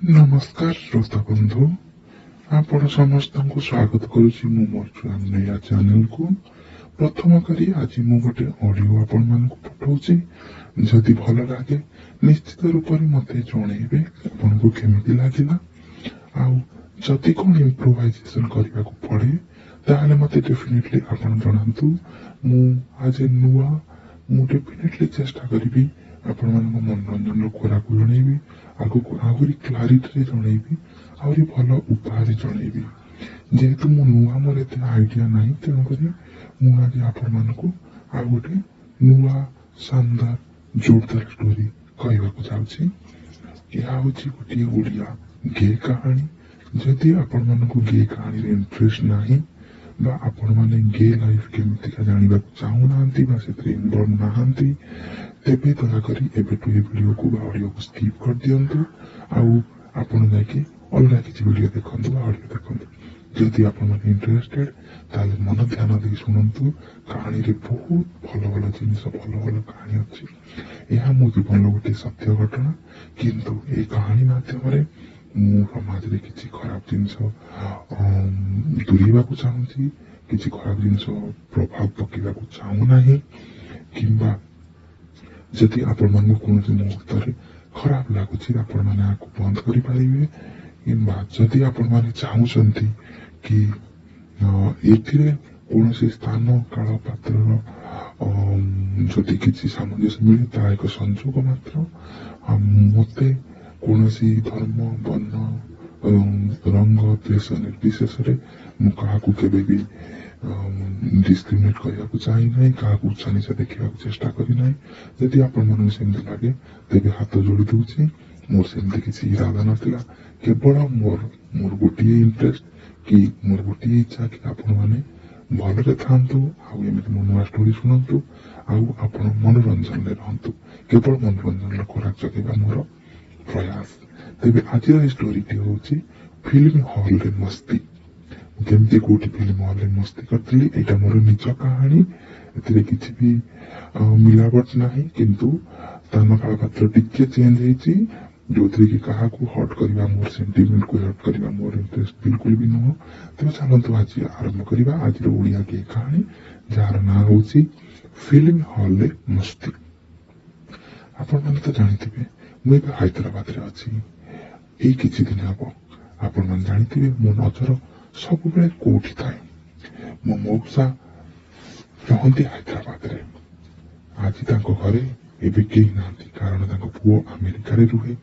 ନମସ୍କାର ଶ୍ରୋତା ବନ୍ଧୁ, ଆପଣ ସମସ୍ତଙ୍କୁ ସ୍ୱାଗତ କରୁଛି ମୁଁ ମୋର ନୂଆ ଚ୍ୟାନେଲକୁ। ପ୍ରଥମ କରି ଆଜି ମୁଁ ଗୋଟେ ଅଡ଼ିଓ ଆପଣମାନଙ୍କୁ ପଠାଉଛି। ଯଦି ଭଲ ଲାଗେ ନିଶ୍ଚିତ ରୂପରେ ମୋତେ ଜଣେଇବେ ଆପଣଙ୍କୁ କେମିତି ଲାଗିଲା, ଆଉ ଯଦି କ'ଣ ଇମ୍ପ୍ରୋଭାଇଜେସନ୍ କରିବାକୁ ପଡ଼େ ତାହେଲେ ମୋତେ ଡେଫିନେଟଲି ଆପଣ ଜଣାନ୍ତୁ। ମୁଁ ଆଜି ନୂଆ, ମୁଁ ଡେଫିନେଟଲି ଚେଷ୍ଟା କରିବି ଆପଣମାନଙ୍କ ମନୋରଞ୍ଜନର ଖୋରାକ ଜଣେଇବି, ଆଗକୁ ଆହୁରି କ୍ଲାରିଟିରେ ଜଣେଇବି, ଆହୁରି ଭଲ ଉପାୟରେ ଜଣେଇବି। ଯେହେତୁ ମୁଁ ନୂଆ, ମୋର ଏତେ ଆଇଡ଼ିଆ ନାହିଁ, ତେଣୁକରି ମୁଁ ଆଜି ଆପଣମାନଙ୍କୁ ଆଉ ଗୋଟେ ନୂଆ ଶାନଦାର ଜୋରଦାର ଷ୍ଟୋରି କହିବାକୁ ଯାଉଛି। ଏହା ହେଉଛି ଗୋଟିଏ ଓଡ଼ିଆ ଗେ କାହାଣୀ। ଯଦି ଆପଣମାନଙ୍କୁ ଗେ କାହାଣୀରେ ଇଣ୍ଟରେଷ୍ଟ ନାହିଁ ବା ଆପଣମାନେ ଗେ ଲାଇଫ୍ କେମିତିକା ଜାଣିବାକୁ ଚାହୁଁନାହାନ୍ତି ବା ସେଥିରେ ଇନଭଲ୍ଭ ନାହାନ୍ତି, ତେବେ ଦୟାକରି ଏବେଠୁ ଏ ଭିଡ଼ିଓକୁ ବା ଅଡ଼ିଓକୁ ସ୍କିପ୍ କରିଦିଅନ୍ତୁ ଆଉ ଆପଣ ଯାଇକି ଅଲଗା କିଛି ଭିଡ଼ିଓ ଦେଖନ୍ତୁ ବା ଅଡ଼ିଓ ଦେଖନ୍ତୁ। ଯଦି ଆପଣମାନେ ଇଣ୍ଟରେଷ୍ଟେଡ୍ ତାହେଲେ ମନ ଧ୍ୟାନ ଦେଇ ଶୁଣନ୍ତୁ। କାହାଣୀରେ ବହୁତ ଭଲ ଭଲ ଜିନିଷ, ଭଲ ଭଲ କାହାଣୀ ଅଛି। ଏହା ମୋ ଜୀବନର ଗୋଟିଏ ସତ୍ୟ ଘଟଣା, କିନ୍ତୁ ଏହି କାହାଣୀ ମାଧ୍ୟମରେ ମୁଁ ସମାଜରେ କିଛି ଖରାପ ଜିନିଷ ଦୂରେଇବାକୁ ଚାହୁଁଛି, କିଛି ଖରାପ ଜିନିଷ ପ୍ରଭାବ ପକାଇବାକୁ ଚାହୁଁନାହିଁ। କିମ୍ବା ଯଦି ଆପଣମାନଙ୍କୁ କୌଣସି ମୁହୂର୍ତ୍ତରେ ଖରାପ ଲାଗୁଛି, ଆପଣମାନେ ଏହାକୁ ବନ୍ଦ କରିପାରିବେ। କିମ୍ବା ଯଦି ଆପଣମାନେ ଚାହୁଁଛନ୍ତି କି ଏଥିରେ କୌଣସି ସ୍ଥାନ କାଳ ପାତ୍ରର ଯଦି କିଛି ସାମଞ୍ଜସ୍ୟ ମିଳେ, ତାହା ଏକ ସଂଯୋଗ ମାତ୍ର। ମୋତେ କୌଣସି ଧର୍ମ, ବର୍ଣ୍ଣ, ରଙ୍ଗ, ଦେଶ ନିର୍ବିଶେଷରେ ମୁଁ କାହାକୁ କେବେ ବି ଡିସ୍କ୍ରିମିନେଟ୍ କରିବାକୁ ଚାହେଁ ନାହିଁ, କାହାକୁ ଉଚ୍ଚ ନୀଚ ଦେଖିବାକୁ ଚେଷ୍ଟା କରିନାହିଁ। ଯଦି ଆପଣମାନଙ୍କୁ ସେମିତି ଲାଗେ ତେବେ ହାତ ଯୋଡ଼ି ଦେଉଛି। ମୋର ସେମିତି କିଛି ଇରାଦା ନଥିଲା, କେବଳ ମୋର ଗୋଟିଏ ଇଣ୍ଟରେଷ୍ଟ କି ମୋର ଗୋଟିଏ ଇଚ୍ଛା କି ଆପଣମାନେ ଭଲରେ ଥାଆନ୍ତୁ ଆଉ ଏମିତି ମୋ ନୂଆ ଷ୍ଟୋରି ଶୁଣନ୍ତୁ ଆଉ ଆପଣ ମନୋରଞ୍ଜନରେ ରହନ୍ତୁ। କେବଳ ମନୋରଞ୍ଜନର ଖୋରାକ ଯୋଗାଇବା ମୋର ପ୍ରୟାସ। ତେବେ ଆଜିର ଏହି ଷ୍ଟୋରିଟି ହେଉଛି ଫିଲ୍ମ ହଲ୍ରେ ମସ୍ତି। ମୁଁ କେମିତି କୋଉଠି ଫିଲ୍ମ ହଲ୍ରେ ମସ୍ତି କରିଥିଲି, ଏଇଟା ମୋର ନିଜ କାହାଣୀ, ଏଥିରେ କିଛି ବି ମିଲାବଟ ନାହିଁ, କିନ୍ତୁ ସ୍ଥାନ କାଳ ପାତ୍ର ଟିକେ ଚେଞ୍ଜ ହେଇଛି, ଯୋଉଥିରେ କି କାହାକୁ ହର୍ଟ କରିବା, ମୋର ସେଣ୍ଟିମେଣ୍ଟକୁ ହର୍ଟ କରିବା ମୋର ଇଣ୍ଟରେଷ୍ଟ ବିଲକୁଲ ବି ନୁହଁ। ତେବେ ଚାଲନ୍ତୁ ଆଜି ଆରମ୍ଭ କରିବା ଆଜିର ଓଡ଼ିଆ ଗେ କାହାଣୀ, ଯାହାର ନାଁ ହେଉଛି ଫିଲ୍ମ ହଲ୍ରେ ମସ୍ତି। ଆପଣମାନେ ତ ଜାଣିଥିବେ ମୁଁ ଏବେ ହାଇଦ୍ରାବାଦରେ ଅଛି। ଏଇ କିଛି ଦିନ ହେବ ଆପଣମାନେ ଜାଣିଥିବେ ମୋ ନଜର ସବୁବେଳେ କୋଉଠି ଥାଏ। ମୋ ମଉସା ରହନ୍ତି ହାଇଦ୍ରାବାଦରେ। ଆଜି ତାଙ୍କ ଘରେ ଏବେ କେହି ନାହାନ୍ତି, କାରଣ ତାଙ୍କ ପୁଅ ଆମେରିକାରେ ରୁହେ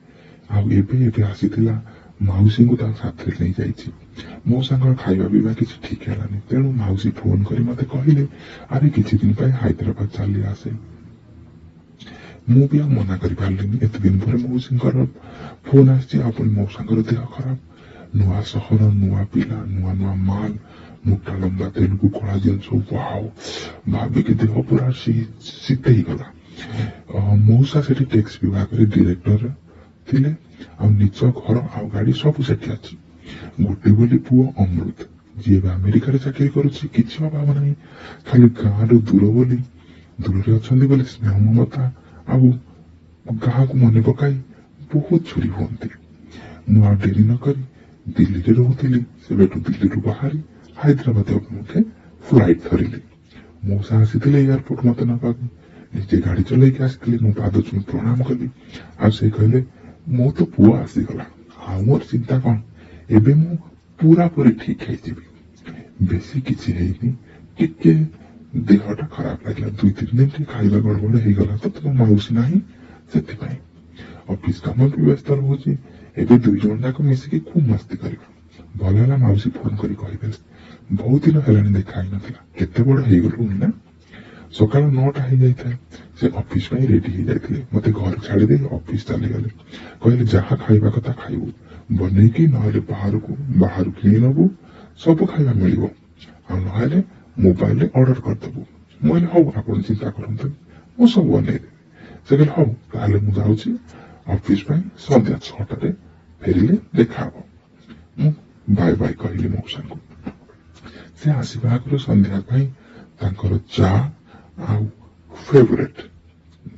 ଆଉ ଏବେ ଏବେ ଆସିଥିଲା, ମାଉସୀଙ୍କୁ ତା ସାଥିରେ ନେଇଯାଇଛି। ମଉସାଙ୍କର ଖାଇବା ପିଇବା କିଛି ଠିକ୍ ହେଲାନି, ତେଣୁ ମାଉସୀ ଫୋନ କରି ମତେ କହିଲେ, ଆରେ କିଛି ଦିନ ପାଇଁ ହାଇଦ୍ରାବାଦ ଚାଲି ଆସେ। ମୁଁ ବି ଆଉ ମନା କରିପାରିଲିନି। ଏତେ ଦିନ ପରେ ମାଉସୀଙ୍କର ଫୋନ ଆସିଛି, ଆଉ ପୁଣି ମଉସାଙ୍କର ଦେହ ଖରାପ, ନୂଆ ସହର, ନୂଆ ପିଲା, ନୂଆ ନୂଆ ମାଲ, ମୋଟା ଲମ୍ବା ତେଲୁଗୁ କଳା ଜିନିଷ, ୱାଓ, ଭାବିକି ଦେହ ପୁରା ଶୀତେଇଗଲା। ମଉସା ସେଠି ଟ୍ୟାକ୍ସ ବିଭାଗରେ ଡିରେକ୍ଟର ଥିଲେ ଆଉ ନିଜ ଘର ଆଉ ଗାଡି ସବୁ ସେଠି ଅଛି। ଗୋଟେ ବୋଲି ପୁଅ ଅମୃତ, ଯିଏ ଏବେ ଆମେରିକାରେ ଚାକିରି କରୁଛି। କିଛି ଅଭାବ ନାହିଁ, ଖାଲି ଗାଁରୁ ଦୂର ବୋଲି, ଦୂରରେ ଅଛନ୍ତି ବୋଲି ସ୍ନେହ ମମତା ଆଉ ଗାଁକୁ ମନେ ପକାଇ ବହୁତ ଝୁରି ହୁଅନ୍ତି। ମୁଁ ଆଉ ଡେରି ନ କରି ଦିଲ୍ଲୀରେ ରହୁଥିଲି, ସେବେଠୁ ଦିଲ୍ଲୀରୁ ବାହାରି ହାଇଦ୍ରାବାଦ ଅଭିମୁଖେ ଫ୍ଲାଇଟ୍ ଧରିଲି। ମଉସା ଆସିଥିଲେ ଏୟାରପୋର୍ଟ ମତେ ନେବାକୁ, ନିଜେ ଗାଡି ଚଲେଇକି ଆସିଥିଲେ। ମୁଁ ପାଦ ଛୁଇଁ ପ୍ରଣାମ କଲି ଆଉ ସେ କହିଲେ, ମୋ ତ ପୁଅ ଆସିଗଲା, ଆଉ ମୋର ଚିନ୍ତା କଣ, ଏବେ ମୁଁ ପୁରାପୁରି ଠିକ ହେଇଯିବି। ବେଶୀ କିଛି ହେଇନି, ଟିକେ ଦେହଟା ଖରାପ ଲାଗିଲା, 2-3 ଦିନ ଟିକେ ଖାଇବା ଗଡ଼ବଡ଼ ହେଇଗଲା ତ, ତୁମ ମାଉସୀ ନାହିଁ ସେଥିପାଇଁ। ଅଫିସ କାମ ବି ବ୍ୟସ୍ତ ରହୁଛି, ଏବେ 2 ଜଣ ଯାକ ମିଶିକି ଖୁବ୍ ମସ୍ତି କରିବା। ଭଲ ହେଲା ମାଉସୀ ଫୋନ କରି କହିଦେଲେ, ବହୁତ ଦିନ ହେଲାଣି ଦେଖା ହେଇନଥିଲା, କେତେ ବଡ ହେଇଗଲୁଣି ନା। ସକାଳ 9ଟା ହେଇଯାଇଥାଏ, ସେ ଅଫିସ ପାଇଁ ରେଡି ହେଇଯାଇଥିଲେ। ମତେ ଘରେ ଛାଡ଼ିଦେଇ ଅଫିସ ଚାଲିଗଲେ। କହିଲେ ଯାହା ଖାଇବା କଥା ଖାଇବୁ ବନେଇକି, ନହେଲେ ବାହାରୁ କିଣି ନବୁ, ସବୁ ଖାଇବା ମିଳିବ, ଆଉ ନହେଲେ ମୋବାଇଲରେ ଅର୍ଡର କରିଦେବୁ। ମୁଁ କହିଲି ହଉ, ଆପଣ ଚିନ୍ତା କରନ୍ତୁନି, ମୁଁ ସବୁ ବନେଇଦେବି। ସେ କହିଲେ ହଉ ତାହେଲେ ମୁଁ ଯାଉଛି ଅଫିସ ପାଇଁ, ସନ୍ଧ୍ୟା 6ଟାରେ ଫେରିଲେ ଦେଖା ହବ। ମୁଁ ବାଏ ବାଏ କହିଲି ମଉସାଙ୍କୁ। ସେ ଆସିବା ଆଗରୁ ସନ୍ଧ୍ୟା ପାଇଁ ତାଙ୍କର ଚା ଆଉ ଫେଭରେଟ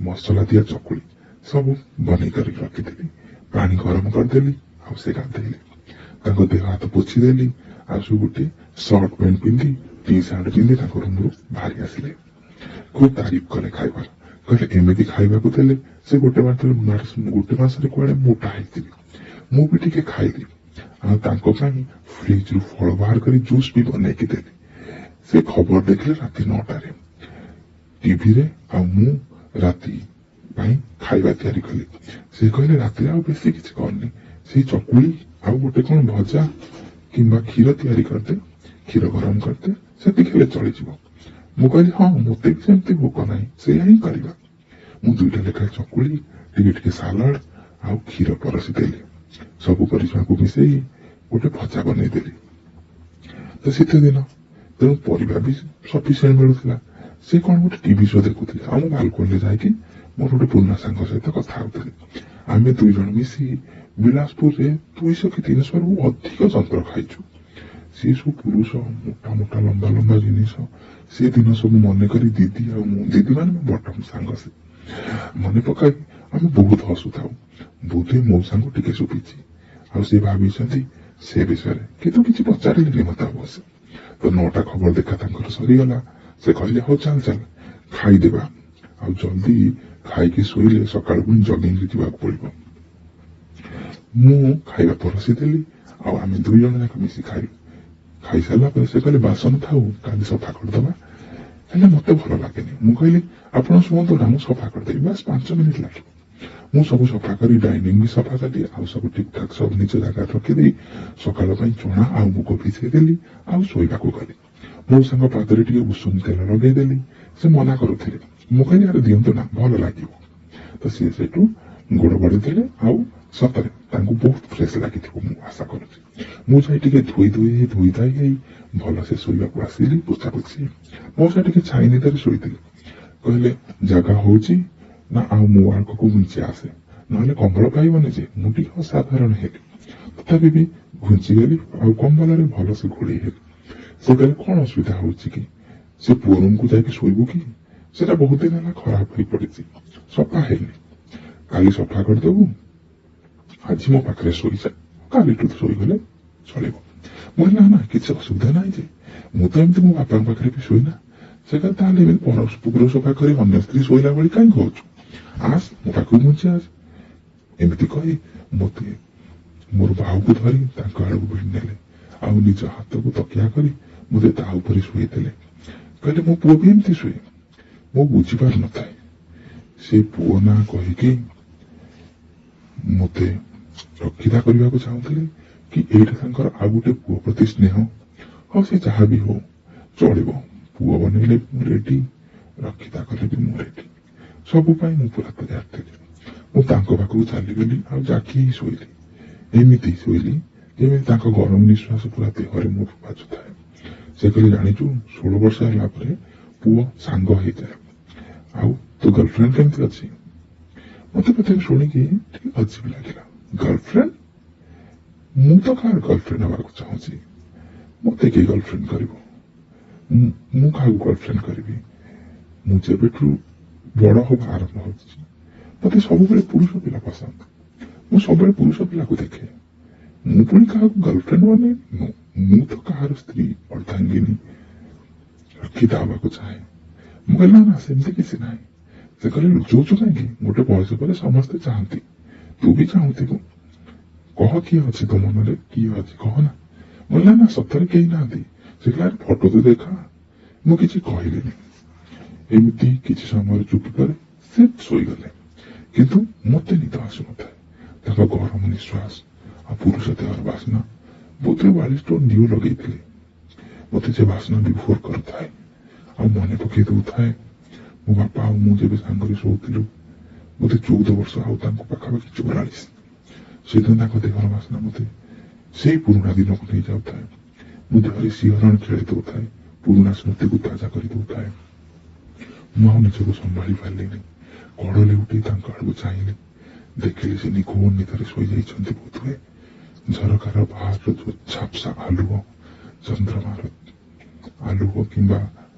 ମସଲା ଦିଆ ଚକୁଳି ସବୁ ବନେଇ କରିକି ରଖିଥିଲି। ପାଣି ଗରମ କରିଦେଲି ଆଉ ସେ ଗାଧେଇଲେ। ତାଙ୍କ ଦେହ ହାତ ପୋଛିଦେଲି ଆଉ ସେ ଗୋଟେ ସର୍ଟ ପ୍ୟାଣ୍ଟ ପିନ୍ଧି, ଟି ସାର୍ଟ ପିନ୍ଧି ତାଙ୍କ ରୁମରୁ ବାହାରି ଆସିଲେ। ଖୁବ୍ ତାରିଫ କଲେ ଖାଇବାର, କହିଲେ ଏମିତି ଖାଇବାକୁ ଦେଲେ ସେ ଗୋଟେ ମାସରେ କୁଆଡେ ମୋଟା ହେଇଯିବେ। ମୁଁ ବି ଟିକେ ଖାଇଲି ଆଉ ତାଙ୍କ ପାଇଁ ଫ୍ରିଜରୁ ଫଳ ବାହାର କରି ଜୁସ୍ ବି ବନେଇକି ଦେଲି। ସେ ଖବର ଦେଖିଲେ ରାତି 9ଟାରେ ଟିଭିରେ, ଆଉ ମୁଁ ରାତି ପାଇଁ ଖାଇବା ତିଆରି କଲି। ସେ କହିଲେ ରାତିରେ ଆଉ ବେଶୀ କିଛି କରନି, ସେଇ ଚକୁଳି ଆଉ ଗୋଟେ କଣ ଭଜା କିମ୍ବା କ୍ଷୀର ତିଆରି କରିଦେ, କ୍ଷୀର ଗରମ କରିଦେ, ସେତିକି ହେଲେ ଚଳିଯିବ। ମୁଁ କହିଲି ହଁ, ମୋତେ ବି ସେମିତି ଭୋକ ନାହିଁ, ସେଇଆ ହିଁ କରିବା। ମୁଁ 2ଟା ଲେଖାଏଁ ଚକୁଳି, ଟିକେ ଟିକେ ସାଲାଡ ଆଉ କ୍ଷୀର ପରସି ଦେଲି। ସବୁ ପରିବାକୁ ମିଶେଇ ଗୋଟେ ଭଜା ବନେଇଦେଲି। ତ ଶୀତ ଦିନ, ତେଣୁ ପରିବା ବି ସଫିସିଏଣ୍ଟ ମିଳୁଥିଲା। ସେ କଣ ଗୋଟେ ଟିଭି ଶୋ ଦେଖୁଥିଲେ ଆଉ ମୁଁ ବାଲକୋନିରେ ଯାଇକି ମୋର ଗୋଟେ ପୁରୁଣା ସାଙ୍ଗ ସହିତ କଥା ହଉଥିଲି। ଆମେ 2 ଜଣ ମିଶି ବିଳାସପୁରରେ 200 କି 300ରୁ ଅଧିକ ଯନ୍ତ୍ର ଖାଇଛୁ। ସେ ସବୁ ପୁରୁଷ ମୋଟା ମୋଟା ଲମ୍ବା ଲମ୍ବା ଜିନିଷ। ସେ ଦିନ ସବୁ ମନେ କରି ଦିଦି ଆଉ ମୁଁ, ଦିଦି ମାନେ ମୋ ବଟମ ସାଙ୍ଗ, ସେ ମନେ ପକାଇ ଆମେ ବହୁତ ହସୁଥାଉ। ବୋଧହୁଏ ମଉସାଙ୍କୁ ଟିକେ ଶୁଭିଛି ଆଉ ସେ ଭାବିଛନ୍ତି ସେ ବିଷୟରେ, କିନ୍ତୁ କିଛି ପଚାରିଲେନି ମତେ ଅବଶ୍ୟ। ତ 9ଟା ଖବର ଦେଖା ତାଙ୍କର ସରିଗଲା। ସେ କହିଲେ ହଉ ଚାଲ ଚାଲ ଖାଇଦେବା, ଆଉ ଜଲ୍ଦି ଖାଇକି ଶୋଇଲେ ସକାଳୁ ପୁଣି ଜଗିଂରେ ଯିବାକୁ ପଡିବ। ମୁଁ ଖାଇବା ପରସି ଦେଲି ଆଉ ଆମେ 2 ଜଣ ଯାକ ମିଶି ଖାଇଲୁ। ଖାଇସାରିଲା ପରେ ସେ କହିଲେ ବାସନ ଥାଉ, କାଲି ସଫା କରିଦବା। ହେଲେ ମତେ ଭଲ ଲାଗେନି। ମୁଁ କହିଲି ଆପଣ ଶୁଅନ୍ତୁ ନା, ମୁଁ ସଫା କରିଦେବି, ବାସ୍ 5 ମିନିଟ୍ ଲାଗିବ। ମୁଁ ସବୁ ସଫା କରି ଡାଇନିଂ ବି ସଫା କଲି ଆଉ ସବୁ ଠିକଠାକ ସବୁ ନିଜ ଜାଗାରେ ରଖିଦେଇ ସକାଳ ପାଇଁ ଚଣା ଆଉ ମୁଗ ଭିଜେଇ ଦେଲି ଆଉ ଶୋଇବାକୁ ଗଲି। ମଉସାଙ୍କ ପାଦରେ ଟିକେ ଉଷୁମ ତେଲ ଲଗେଇଦେଲି। ସେ ମନା କରୁଥିଲେ, ମୁଁ କହିଲି ଆରେ ଦିଅନ୍ତୁ ନା, ଭଲ ଲାଗିବ। ତ ସିଏ ସେଇଠୁ ଗୋଡ ବଢେଇଦେଲେ ଆଉ ସତରେ ତାଙ୍କୁ ବହୁତ ଫ୍ରେଶ ଲାଗିଥିବ ମୁଁ ଆଶା କରୁଛି। ମୁଁ ଯାଇ ଟିକେ ଧୋଇ ଧୋଇ ଧୋଇ ଧାଇ ହେଇ ଭଲସେ ଶୋଇବାକୁ ଆସିଲି। ପୋଛାପୋଛି ମଉସା ଟିକେ ଛାଇ ନିଦରେ ଶୋଇଥିଲେ। କହିଲେ ଜାଗା ହଉଛି ନା, ଆଉ ମୋ ଆଗକୁ ଘୁଞ୍ଚି ଆସେ, ନହେଲେ କମ୍ବଳ ପାଇବନି ଯେ। ମୁଁ ଟିକେ ଅସାଧାରଣ ହେଲି, ତଥାପି ବି ଘୁଞ୍ଚିଗଲି ଆଉ କମ୍ବଳରେ ଭଲସେ ଘୋଡେଇ ହେଲି। ସେ କହିଲେ କଣ ଅସୁବିଧା ହଉଛି କି, ସେ ପୁଅ ରୁମକୁ ଯାଇକି ଶୋଇବୁ କି? ସେଟା ବହୁତ ଦିନ ହେଲା ଖରାପ ହୋଇ ପଡିଛି, ସଫା ହେଇନି, କାଲି ସଫା କରିଦେବୁ, ଆଜି ମୋ ପାଖରେ ଶୋଇଯା, କାଲିଠୁ ଶୋଇଗଲେ ଚଳିବ। ମୁଁ କହିଲି ନା ନା କିଛି ଅସୁବିଧା ନାହିଁ ଯେ, ମୁଁ ତ ଏମିତି ମୋ ବାପାଙ୍କ ପାଖରେ ବି ଶୋଇନା। ସେ କହିଲେ ତାହେଲେ ଏମିତି ପୁରୁଷ ପାଖରେ ଅନ୍ୟ ସ୍ତ୍ରୀ ଶୋଇଲା ଭଳି କାହିଁ କହୁଛୁ, ଆସ ମୋ ପାଖକୁ ଘୁଞ୍ଚି ଆସ। ଏମିତି କହି ମତେ ମୋର ବାହୁକୁ ଧରି ତାଙ୍କ ଆଡକୁ ଭିଡ଼ି ନେଲେ ଆଉ ନିଜ ହାତକୁ ତକିଆ କରି ମତେ ତା ଉପରେ ଶୁଏଇଦେଲେ। କହିଲେ ମୋ ପୁଅ ବି ଏମିତି ଶୁଏ। ମୁଁ ବୁଝିପାରୁନଥାଏ ସେ ପୁଅ ନା କହିକି ମତେ ରକ୍ଷିତା କରିବାକୁ ଚାହୁଁଥିଲେ କି ଏଇଟା ତାଙ୍କର ଆଉ ଗୋଟେ ପୁଅ ପ୍ରତି ସ୍ନେହ। ହଉ ସେ ଯାହା ବି ହଉ ଚଳିବ, ପୁଅ ବନେଇଲେ ବି ମୁଁ ରେଡି, ରକ୍ଷିତା କଲେ ବି ମୁଁ ରେଡି, ସବୁ ପାଇଁ ମୁଁ ପୁରା ତୟାର ଥିଲି। ମୁଁ ତାଙ୍କ ପାଖକୁ ଚାଲିଗଲି ଆଉ ଜାକି ହେଇ ଶୋଇଲି। ଏମିତି ଶୋଇଲି ଯେମିତି ତାଙ୍କ ଗରମ ନିଶ୍ୱାସ ପୁରା ଦେହରେ ମୋର ବାଜୁଥାଏ। ସେ କହିଲେ ଜାଣିଛୁ 16 ବର୍ଷ ହେଲା ପରେ ପୁଅ ସାଙ୍ଗ ହେଇଯାଏ, ଆଉ ତୋ ଗର୍ଲଫ୍ରେଣ୍ଡ କେମିତି ଅଛି? ମତେ କଥା ଶୁଣିକି ଟିକେ ଅଜୀବ ଲାଗିଲା। ଗର୍ଲଫ୍ରେଣ୍ଡ? ମୁଁ ତ କାହାର ଗର୍ଲଫ୍ରେଣ୍ଡ ହବାକୁ ଚାହୁଁଛି, ମତେ କିଏ ଗର୍ଲଫ୍ରେଣ୍ଡ କରିବ? ମୁଁ କାହାକୁ ଗର୍ଲଫ୍ରେଣ୍ଡ କରିବି? ମୁଁ ଯେବେଠୁ ବଡ ହବା ଆରମ୍ଭ ହଉଛି ମତେ ସବୁବେଳେ ପୁରୁଷ ପିଲା ପସନ୍ଦ, ମୁଁ ସବୁବେଳେ ପୁରୁଷ ପିଲାକୁ ଦେଖେ। ମୁଁ ପୁଣି କାହାକୁ ଗର୍ଲଫ୍ରେଣ୍ଡ ବନେଇବି? ମୁଁ ତ କାହାର ସ୍ତ୍ରୀ ଅର୍ଦ୍ଧାଙ୍ଗିନୀ ରକ୍ଷିତା ହବାକୁ ଚାହେଁ। ମୁଁ କହିଲି ନା ନା ସେମିତି କିଛି ନାହିଁ। ସେ କହିଲେ ଲୁଚଉଛୁ କାହିଁକି, ଗୋଟେ ବୟସ ପରେ ସମସ୍ତେ ଚାହାନ୍ତି, ତୁ ବି ଚାହୁଁଥିବୁ, କହ କିଏ ଅଛି ତୋ ମନରେ, କିଏ ଅଛି କହ ନା। ମୁଁ କହିଲି ନା ନା ସତରେ କେହି ନାହାନ୍ତି। ସେ କହିଲା ଆରେ ଫଟୋ ତ ଦେଖା। ମୁଁ କିଛି କହିଲିନି। ଏମିତି କିଛି ସମୟରେ ଚୁପି ପରେ ସେ ଶୋଇଗଲେ, କିନ୍ତୁ ମତେ ନିଦ ଆସୁନଥାଏ। ତାଙ୍କ ଗରମ ନିଶ୍ୱାସ ଆଉ ପୁରୁଷ ଦେହର ବାସ୍ନା, ବୋଧେ ବାଳିଷ୍ଟ ଡିଓ ଲଗେଇଥିଲେ, ମତେ ସେ ବାସ୍ନା ବିଭୋର କରୁଥାଏ ଆଉ ମନେ ପକେଇ ଦଉଥାଏ ମୋ ବାପା ଆଉ ମୁଁ ଯେବେ ସାଙ୍ଗରେ ଶୋଉଥିଲୁ, ବୋଧେ 14 ବର୍ଷ ଆଉ ତାଙ୍କୁ ପାଖାପାଖି 44। ସେଦିନ ତାଙ୍କ ଦେହର ବାସ୍ନା ମତେ ସେଇ ପୁରୁଣା ଦିନକୁ ନେଇଯାଉଥାଏ, ମୋ ଦେହରେ ଶିହରଣ ଖେଳି ଦଉଥାଏ, ପୁରୁଣା ସ୍ମୃତିକୁ ତାଜା କରି ଦଉଥାଏ। ମୁଁ ଆଉ ନିଜକୁ ସମ୍ଭାଳି ପାରିଲିନି। କଡ଼ ଲେଉଟି ତାଙ୍କ ଆଡକୁ ଚାହିଁଲି, ଦେଖିଲି ସେ ନିଘୋଡ଼ ନିଦରେ ଶୋଇଯାଇଛନ୍ତି ବୋଧହୁଏ। ଝରକାର ବାହାରର ଯୋଉ ଝାପ୍ସା ଆଲୁଅ, ଚନ୍ଦ୍ରମାର ଆଲୁଅ କିମ୍ବା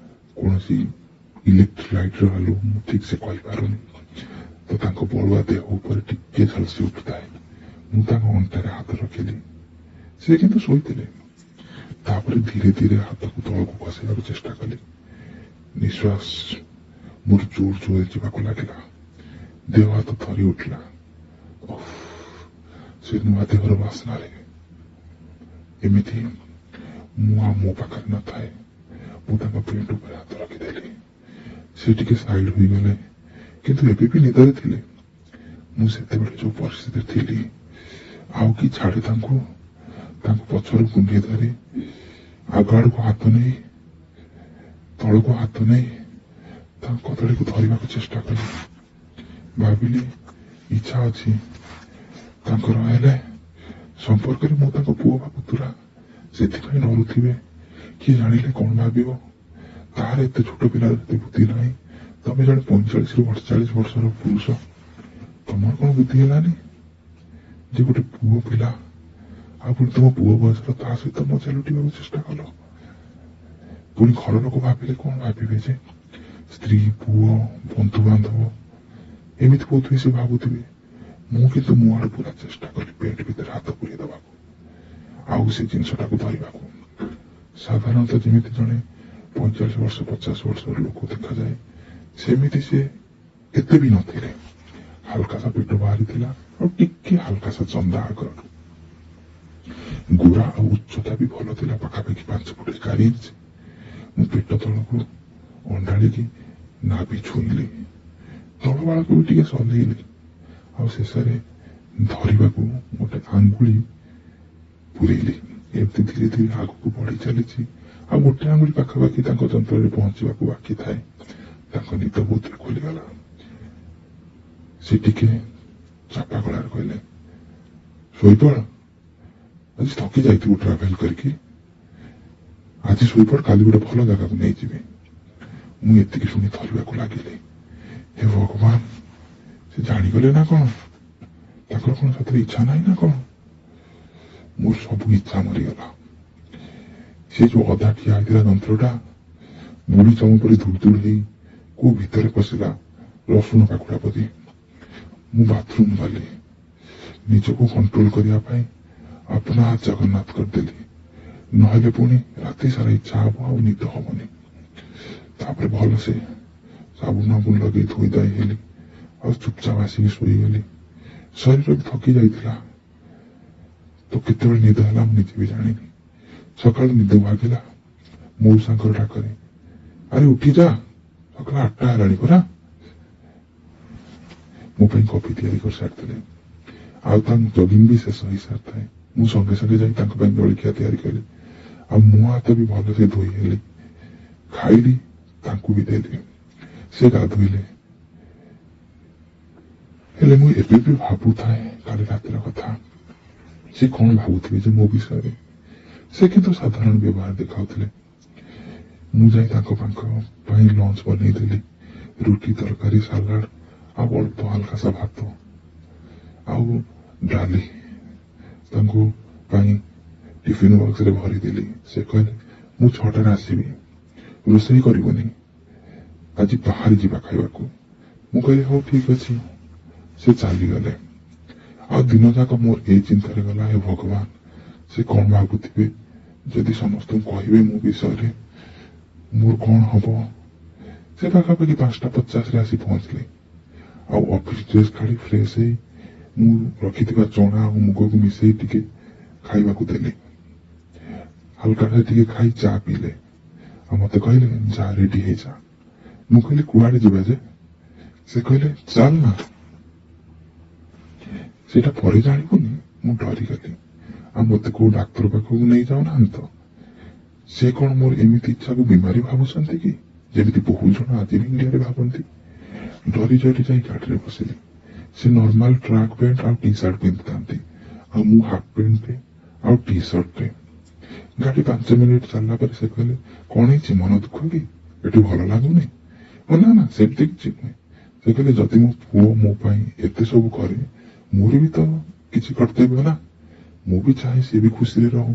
କୌଣସି ଇଲେକ୍ଟ୍ରିକ ଲାଇଟର ଆଲୁଅ, ମୁଁ ଠିକ ସେ କହିପାରୁନି, ତ ତାଙ୍କ ବଳୁଆ ଦେହ ଉପରେ ଟିକେ ଝଲସି ଉଠୁଥାଏ। ମୁଁ ତାଙ୍କ ଅଣ୍ଟାରେ ହାତ ରଖିଲି। ସେ କିନ୍ତୁ ଶୋଇଥିଲେ। ତାପରେ ଧୀରେ ଧୀରେ ହାତକୁ ତଳକୁ ଖସେଇବାକୁ ଚେଷ୍ଟା କଲି। ନିଶ୍ୱାସ ମୋର ଜୋର ଜୋରରେ ଯିବାକୁ ଲାଗିଲା। ଦେହ ହାତ ଥରି ଉଠିଲା। ଓଃ, ସେ ନୂଆ ଦେହର ବାସ୍ନାରେ ଏମିତି ମୁଁ ଆଉ ମୋ ପାଖରେ ନଥାଏ। ମୁଁ ତାଙ୍କ ପେଣ୍ଟ ଉପରେ ହାତ ରଖିଦେଲି। ସେ ଟିକେ ସାଇଡ୍ ହୋଇଗଲେ, କିନ୍ତୁ ଏବେ ବି ନିଦରେ ଥିଲେ। ମୁଁ ସେତେବେଳେ ଯୋଉ ପରିସ୍ଥିତିରେ ଥିଲି, ଆଉ କି ଛାଡେ ତାଙ୍କୁ। ତାଙ୍କୁ ପଛରୁ କୁଣ୍ଢେଇ ଧରି ଆଗ ଆଡକୁ ହାତ ନେଇ, ତଳକୁ ହାତ ନେଇ ତାଙ୍କ କଦଳୀକୁ ଧରିବାକୁ ଚେଷ୍ଟା କଲି। ଭାବିଲି ଇଚ୍ଛା ଅଛି ତାଙ୍କର, ହେଲେ ସମ୍ପର୍କରେ ମୁଁ ତାଙ୍କ ପୁଅ ବା ପୁତୁରା, ସେଥିପାଇଁ ଡରୁଥିବେ। କିଏ ଜାଣିଲେ କଣ ଭାବିବ? ତାର ଏତେ ଛୋଟ ପିଲାର ଏତେ ବୁଦ୍ଧି ନାହିଁ, ତମେ ଜଣେ 45ରୁ 48 ବର୍ଷର ପୁରୁଷ, ତମର କଣ ବୁଦ୍ଧି ହେଲାନି ଯେ ଗୋଟେ ପୁଅ ପିଲା, ଆଉ ପୁଣି ତମ ପୁଅ ବୟସର, ତା ସହିତ ମଜା ଲୁଟିବାକୁ ଚେଷ୍ଟା କଲ? ପୁଣି ଘର ଲୋକ ଭାବିଲେ କଣ ଭାବିବେ ଯେ, ସ୍ତ୍ରୀ, ପୁଅ, ବନ୍ଧୁବାନ୍ଧବ, ଏମିତି ବୋଧହୁଏ ସେ ଭାବୁଥିବେ। ମୁଁ କିନ୍ତୁ ମୋ ଆଡୁ ପୁରା ଚେଷ୍ଟା କଲି ପେଣ୍ଟ ଭିତରେ ହାତ ପୁରେଇ ଦବାକୁ ଆଉ ସେ ଜିନିଷଟାକୁ ଧରିବାକୁ। ସାଧାରଣତଃ ଯେମିତି ଜଣେ 45 ବର୍ଷ 50 ବର୍ଷର ଲୋକ ଦେଖାଯାଏ, ସେମିତି ସେ ଏତେ ବି ନଥିଲେ। ହାଲକା ସା ପେଟ ବାହାରିଥିଲା ଆଉ ଟିକେ ହାଲକା ସା ଚନ୍ଦା ଆଗରୁ। ଗୋରା ଆଉ ଉଚ୍ଚତା ବି ଭଲ ଥିଲା, ପାଖାପାଖି 5 ଫୁଟ 4 ଇଞ୍ଚ। ମୁଁ ପେଟ ତଳକୁ ଅଣ୍ଡାଳିକି ନାଭି ଛୁଇଁଲି, ତଳ ବାଳକୁ ବି ଟିକେ ସଲେଇଲି, ଆଉ ଶେଷରେ ଧରିବାକୁ ଗୋଟେ ଆଙ୍ଗୁଳି ପୁରେଇଲି। ଏମିତି ଧୀରେ ଧୀରେ ଆଗକୁ ବଢି ଚାଲିଛି, ଆଉ ଗୋଟେ ଆଙ୍ଗୁଳି ପାଖାପାଖି ତାଙ୍କ ଯନ୍ତ୍ରରେ ପହଞ୍ଚିବାକୁ ବାକି ଥାଏ, ତାଙ୍କ ନିଦ ବହୁତ ଖୋଲିଗଲା। ସେ ଟିକେ ଚାପା ଗଳାରେ କହିଲେ, ଶୋଇପଡ, ଆଜି ଥକି ଯାଇଥିବୁ ଟ୍ରାଭେଲ କରିକି, ଆଜି ଶୋଇପଡ, କାଲି ଗୋଟେ ଭଲ ଜାଗାକୁ ନେଇଯିବି। ମୁଁ ଏତିକି ଶୁଣି ଥରିବାକୁ ଲାଗିଲି। ହେ ଭଗବାନ, ସେ ଜାଣିଗଲେ ନା କଣ? ତାଙ୍କର କଣ ସତରେ ଇଚ୍ଛା ନାହିଁ ନା କଣ? ମୋର ସବୁ ଇଚ୍ଛା ମରିଗଲା। ସେ ଯୋଉ ଅଧା ଠିଆ ହେଇଥିଲା ଯନ୍ତ୍ରଟା, ବୁଢୀ ଚମ ପରି ଧୁଡ ଧୁଡ ହେଇ କୋଉ ଭିତରେ ପଶିଲା ରସୁଣ ପାଖୁଡା ପରି। ମୁଁ ବାଥରୁମ ଗଲି। ନିଜକୁ କଣ୍ଟ୍ରୋଲ କରିବା ପାଇଁ ଆପଣା ହାତ ଜଗନ୍ନାଥ କରିଦେଲି, ନହେଲେ ପୁଣି ରାତି ସାରା ଇଚ୍ଛା ହବ ଆଉ ନିଦ ହବନି। ତାପରେ ଭଲସେ ସାବୁନ ଫାବୁନ ଲଗେଇ ଧୋଇ ଧାଇ ହେଲି ଆଉ ଚୁପଚାପ ଆସିକି ଶୋଇଗଲି। ଶରୀର ବି ଥକି ଯାଇଥିଲା, ତ କେତେବେଳେ ନିଦ ହେଲା ମୁଁ ନିଜେ ବି ଜାଣିନି। ସକାଳୁ ନିଦ ଭାଗିଲା ମଉସାଙ୍କର ଡାକରେ, ଆରେ ଉଠିଯା, ସକାଳ 8ଟା ହେଲାଣି ପରା। ମୋ ପାଇଁ କଫି ତିଆରି କରିସାରିଥିଲେ ଆଉ ତାଙ୍କ ଜଗିଂ ବି ଶେଷ ହେଇସାରିଥାଏ। ମୁଁ ସଙ୍ଗେ ସଙ୍ଗେ ଯାଇ ତାଙ୍କ ପାଇଁ ଜଳଖିଆ ତିଆରି କଲି ଆଉ ମୋ ହାତ ବି ଭଲସେ ଧୋଇ ହେଲି, ଖାଇଲି, ତାଙ୍କୁ ବି ଦେଲି, ସେ ଗାଧୋଇଲେ। ହେଲେ ମୁଁ ଏବେ ବି ଭାବୁଥାଏ କାଲି ରାତିର କଥା, ସେ କଣ ଭାବୁଥିବେ ଯେ ମୋ ବିଷୟରେ। ସେ କିନ୍ତୁ ସାଧାରଣ ବ୍ୟବହାର ଦେଖାଉଥିଲେ। ମୁଁ ଯାଇ ତାଙ୍କ ପାଇଁ ଲଞ୍ଚ ବନେଇଦେଲି, ରୁଟି, ତରକାରୀ, ସାଲାଡ ଆଉ ଅଳ୍ପ ହାଲକା ସା ଭାତ ଆଉ ଡାଲି ତାଙ୍କୁ ପାଇଁ ଟିଫିନ ବକ୍ସରେ ଭରିଦେଲି। ସେ କହିଲେ, ମୁଁ 6ଟାରେ ଆସିବି, ରୋଷେଇ କରିବୁନି, ଆଜି ବାହାରେ ଯିବା ଖାଇବାକୁ। ମୁଁ କହିଲି ହଉ ଠିକ ଅଛି। ସେ ଚାଲିଗଲେ। ଆଉ ଦିନ ଯାକ ମୋର ଏଇ ଚିନ୍ତାରେ ଗଲା, ହେ ଭଗବାନ, ସେ କଣ ଭାବୁଥିବେ ଯଦି ସମସ୍ତଙ୍କୁ କହିବେ ମୋ ବିଷୟରେ, ମୋର କଣ ହବ? ସେ ପାଖାପାଖି 5ଟା 50ରେ ଆସି ପହଞ୍ଚିଲେ ଆଉ ଅଫିସ ଡ୍ରେସ୍ କାଢି ଫ୍ରେଶ ହେଇ ମୁଁ ରଖିଥିବା ଚଣା ଆଉ ମୁଗକୁ ମିଶେଇ ଟିକେ ଖାଇବାକୁ ଦେଲି। ହାଲକା ଟିକେ ଖାଇ ଚା ପିଇଲେ ଆଉ ମତେ କହିଲେ, ଯା ରେଡି ହେଇଯା। ମୁଁ କହିଲି, କୁଆଡେ ଯିବା ଯେ? ସେ କହିଲେ, ଚାଲ ନା, ସେଇଟା ପରେ ଜାଣିବୁନି? ମୁଁ ଡରିଗଲି। ଆଉ ମତେ କୋଉ ଡାକ୍ତର ପାଖକୁ ନେଇ ଯାଉନାହାନ୍ତି ତ? ସେ କଣ ମୋର ଏମିତି ଇଚ୍ଛାକୁ ବିମାରୀ ଭାବୁଛନ୍ତି କି, ଯେମିତି ବହୁତ ଜଣ ଆଜି ବି ଇଣ୍ଡିଆରେ ଭାବନ୍ତି? ଡରି ଡରି ଯାଇ ଗାଡିରେ ବସିଲି। ସେ ନର୍ମାଲ ଟ୍ରାକ୍ ପ୍ୟାଣ୍ଟ ଆଉ ଟି ସାର୍ଟ ପିନ୍ଧିଥାନ୍ତି ଆଉ ମୁଁ ହାଫ ପ୍ୟାଣ୍ଟଟେ ଆଉ ଟି ସାର୍ଟଟେ। ଗାଡି 5 ମିନିଟ ଚାଲିଲା ପରେ ସେ କହିଲେ, କଣ ହେଇଛି, ମନ ଦୁଃଖ କି? ଏଠି ଭଲ ଲାଗୁନି? ନା ନା, ସେମିତି କିଛି ନୁହେଁ। ସେ କହିଲେ, ଯଦି ମୋ ପୁଅ ମୋ ପାଇଁ ଏତେ ସବୁ କରେ, ମୋର ବି ତ କିଛି କର୍ତ୍ତବ୍ୟ ନା, ମୁଁ ବି ଚାହେଁ ସେ ବି ଖୁସିରେ ରହୁ,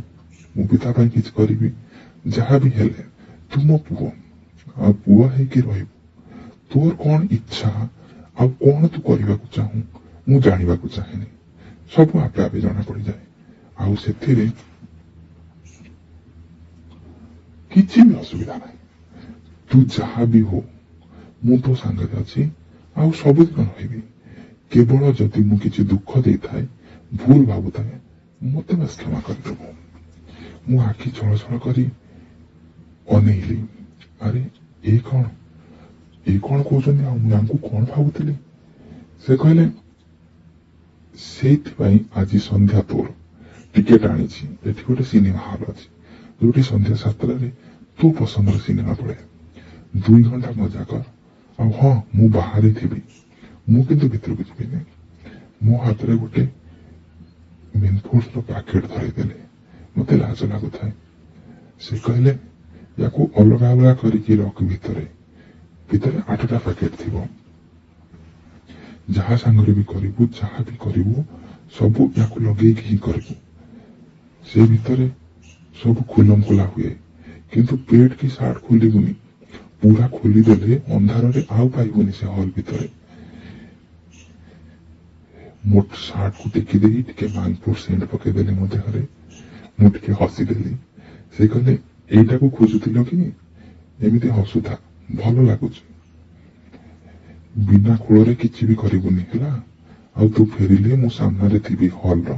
ମୁଁ ବି ତା ପାଇଁ କିଛି କରିବି। ଯାହା ବି ହେଲେ ତୁ ମୋ ପୁଅ ଆଉ ପୁଅ ହେଇକି ରହିବୁ। ତୋର କଣ ଇଚ୍ଛା ଆଉ କଣ ତୁ କରିବାକୁ ଚାହୁଁ ମୁଁ ଜାଣିବାକୁ ଚାହେଁନି, ସବୁ ଆପେ ଆପେ ଜଣାପଡ଼ିଯାଏ। ଆଉ ସେଥିରେ କିଛି ବି ଅସୁବିଧା ନାହିଁ। ତୁ ଯାହା ବି ହଉ, ମୁଁ ତୋ ସାଙ୍ଗରେ ଅଛି ଆଉ ସବୁଦିନ ରହିବି। କେବଳ ଯଦି ମୁଁ କିଛି ଦୁଃଖ ଦେଇଥାଏ, ଭୁଲ ଭାବୁଥାଏ, ମୋତେ ବାସ୍ କ୍ଷମା କରିଦେବୁ। ମୁଁ ଆଖି ଛଳ ଛଳ କରି ଅନେଇଲି। ଆରେ, ଏ କଣ, ଏ କଣ କହୁଛନ୍ତି? ଆଉ ମୁଁ ୟାଙ୍କୁ କଣ ଭାବୁଥିଲି? ସେ କହିଲେ, ସେଇଥିପାଇଁ ଆଜି ସନ୍ଧ୍ୟା ତୋର ଟିକେଟ ଆଣିଛି। ଏଠି ଗୋଟେ ସିନେମା ହଲ୍ ଅଛି, ଯୋଉଠି ସନ୍ଧ୍ୟା 7ଟାରେ ତୋ ପସନ୍ଦର ସିନେମା ପଡ଼େ। 2 ଘଣ୍ଟା ମଜା କର। ଆଉ ହଁ, ମୁଁ ବାହାରେ ଥିବି, ମୁଁ କିନ୍ତୁ ଭିତରକୁ ଯିବିନି। ମୋ ହାତରେ ଗୋଟେ ମେନଫୋର୍ସର ପ୍ୟାକେଟ ଧରେଇଦେଲେ। ମତେ ଲାଜ ଲାଗୁଥାଏ। ସେ କହିଲେ, ୟାକୁ ଅଲଗା ଅଲଗା କରିକି ରଖ। ଭିତରେ ଭିତରେ 8ଟା ପ୍ୟାକେଟ ଥିବ। ଯାହା ସାଙ୍ଗରେ ବି କରିବୁ, ଯାହା ବି କରିବୁ, ସବୁ ୟାକୁ ଲଗେଇକି ହିଁ କରିବୁ। ସେ ଭିତରେ ସବୁ ଖୁଲମ ଖୋଲା ହୁଏ, କିନ୍ତୁ ପେଣ୍ଟ କି ସାର୍ଟ ଖୋଲିବୁନି। ପୁରା ଖୋଲିଦେଲେ ଅନ୍ଧାରରେ ଆଉ ପାଇବୁନି ସେ ହଲ୍ ଭିତରେ। ମୋ ସାର୍ଟକୁ ଟେକି ଦେଇ ଟିକେ ମାଙ୍ଗପୁର ସେଣ୍ଟ ପକେଇଦେଲେ ମୋ ଦେହରେ। ମୁଁ ଟିକେ ହସିଦେଲି। ସେ କହିଲେ, ଏଇଟାକୁ ଖୋଜୁଥିଲ କି? ଏମିତି ହସୁଥା, ଭଲ ଲାଗୁଛି। ବିନା ଖୋଳରେ କିଛି ବି କରିବୁନି, ହେଲା? ଆଉ ତୁ ଫେରିଲେ ମୁଁ ସାମ୍ନାରେ ଥିବି ହଲର।